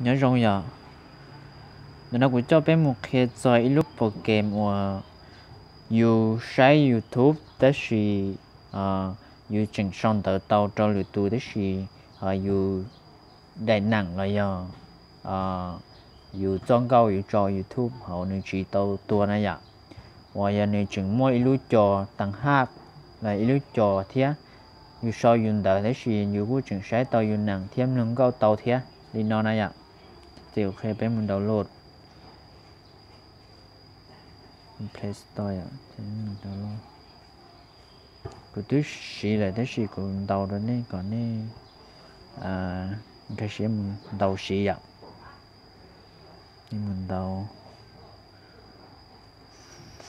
Nyob zoo yom, ntawm no kuv coj peb mus qhia txog ib lub program uas yus saib YouTube tab sis yus tseem sau ntawv tau rau lwm tus tab sis yus daim neem los yog yus txoj nkauj yus tso YouTube hauv nws tsis tau tua na yom. Uas yog nws tseem muaj ib lub co tag haj los ib lub co thiab, yus sau yus ntawv tab sis yus kuj tseem saib tau yus neem thiab mloog nkauj tau thiab li no na yom. Ces kuv qhia peb mus download Play Store yom. Kuv twb siv lawm tab sis kuv ntaus rau nej kom nej nkag siab mus ntaus siv yom. Nej mus ntaus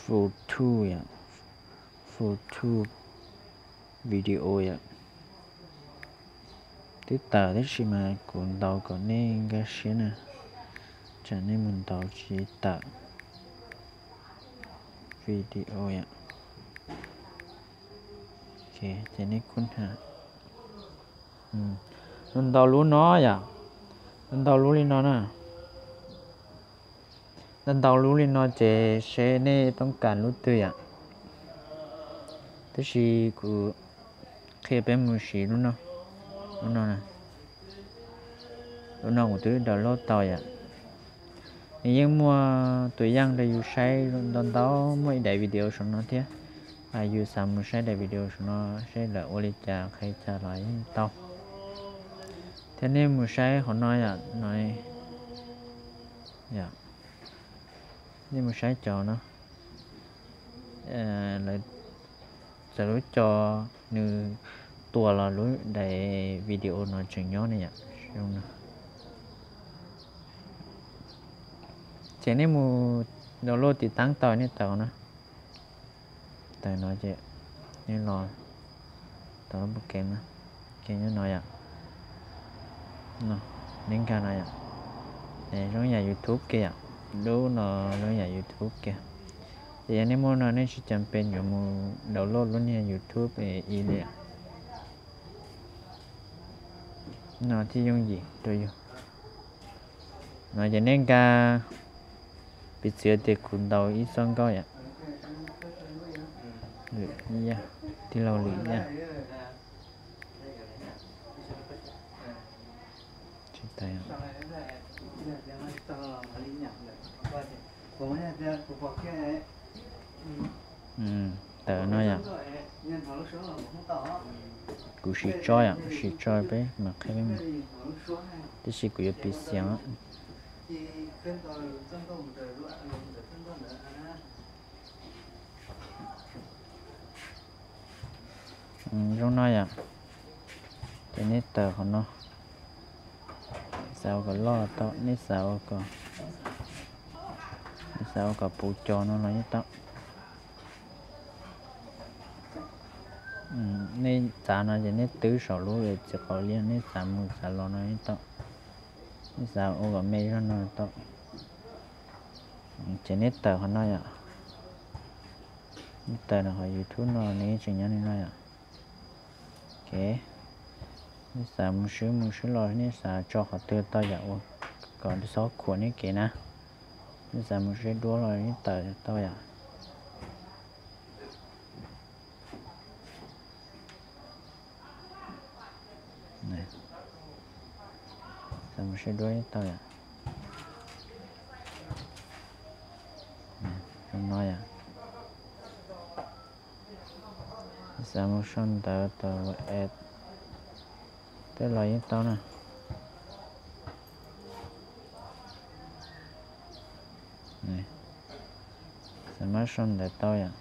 Futu yom, Futu Video yom. Twb tawm tab sis mas kuv ntaus kom nej nkag siab na, tsam nej mus ntaus tsis tawm. Video yom. Ces nej kuj ntau lub no yom, ntau lub li no na. Ntau lub li no ces seb nej toob kas lub twg yom. Tab sis kuv qhia peb mus siv lub no, lub no na. Lub no kuv twb download tau yom. Nws yeej muaj tus yaj rau yus saib ntau ntau, muaj ib daim video saum no thiab. Yus xav mus saib daim video saum no seb lawv ua li cas qhia li cas los yeej tau. Thiab nej mus saib qhov no yom, no, nej mus saib cov no, lawv txawm lub co nws tua los lub daim video no tseem nyob ne yom. Ces nej mus download tiv taab tau nej tawm no, tawm no ces nej los tau lub program no, nyob no yom. Neb nkag no yom, zoo yam YouTube kiag yom, lub no zoo yam YouTube kiag. Ces yog nej muaj no nej tsis cas pes yuav mus download lub niag YouTube ib li. No thiaj yooj yim rau yus. No ces nej nkag, piv txwv tias kuv ntaus ib txoj nkauj yom, lwm yaj, tij laug lwm yaj. Tawm no yom. Kuv sim tso yom, sim tso peb mam qhia peb mus. Tab sis kuv yuav piv xiav. Zoo no yom. Ces nej tawm qhov no, xav ua kom loj tau, nej xav ua kom, nej xav ua kom puv cos no los yeej tau. Nej txav no ces nej twb saum lub txiv qau liab, nej txav mus txav los no yeej tau. Nej xav ua kom me zog no tau. Ces nej tawm qhov no yom. Nej tawm qhov YouTube no nws tseem nyob li no yom. Ok, nej xav mus swb mus swb los nej xav tso qhov twg tau yom, ua kom txhob khuam nej kev na. Nej xav mus saib duab los nej tawm tau yom. Xav mus saib duab tau yom. Zoo no yom. Xav mus sau ntawv tau es tej los yeej tau na. Xav mas sau ntawv tau yom.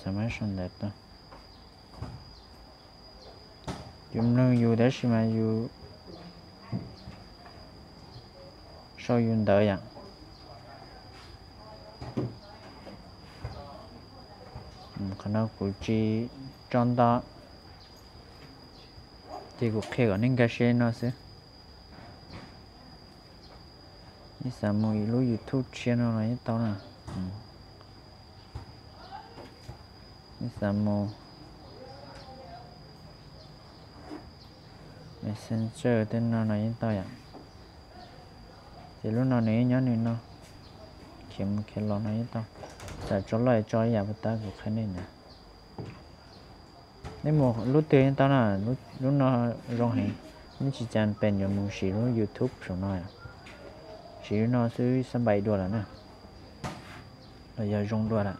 Xav mas sau ntawv tau. Yus mloog yus tab sis mas yus sau yus ntawv yom. Qhov no kuv tsis tso ntau, ces kuv qhia kom nej nkag siab no xwb. Nej xav mus lub YouTube tshiab no los yeej tau na. Nej xav mus Messenger tej no no yeej tau yom. Ces lub no nws yeej nyob nws no, khiav mus khiav los no yeej tau. Xav tso loj tso ib yam puas tab kuv qhia nej na. Nej mus lub twg yeej tau na, lub no zoo heev. Nej tsis cas pes yuav mus siv lub YouTube saum no, siv lub no xwb xab npais dua lawm na, los yog zoo dua lawm.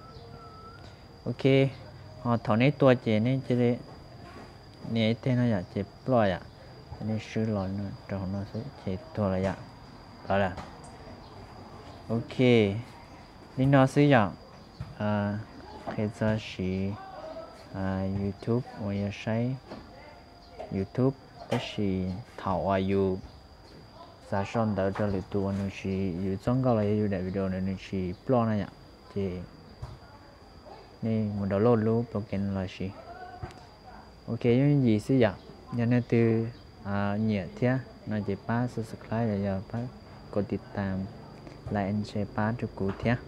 Ok, ho thaum neb tua ces neb cia li nias ib teg no yom, ces ploj yom, ces nej swb los rau hauv no xwb ces tuag lawm yom. Tawm lawm. Ok, li no xwb yom. Qhia txog siv YouTube uas yog saib YouTube, tab sis thaum uas yus xav sau ntawv rau lwm tus uas nws tsis, yus txoj nkauj los yog yus daim video nws nws tsis ploj na yom, ces nej mus download lub program no los siv. Ok, yooj yim xwb yom. Yog leej twg nyiam thiab no ces pab subscribe los yog pab kov tiv tam, like and share pab rau kuv thiab,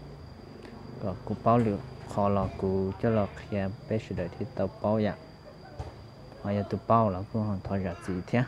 kom kuv paub lwm qhov los kuv coj los qhia peb sawv daws thiaj tau paub yom. Ho yog tus paub los kuj ho thov zam txim thiab.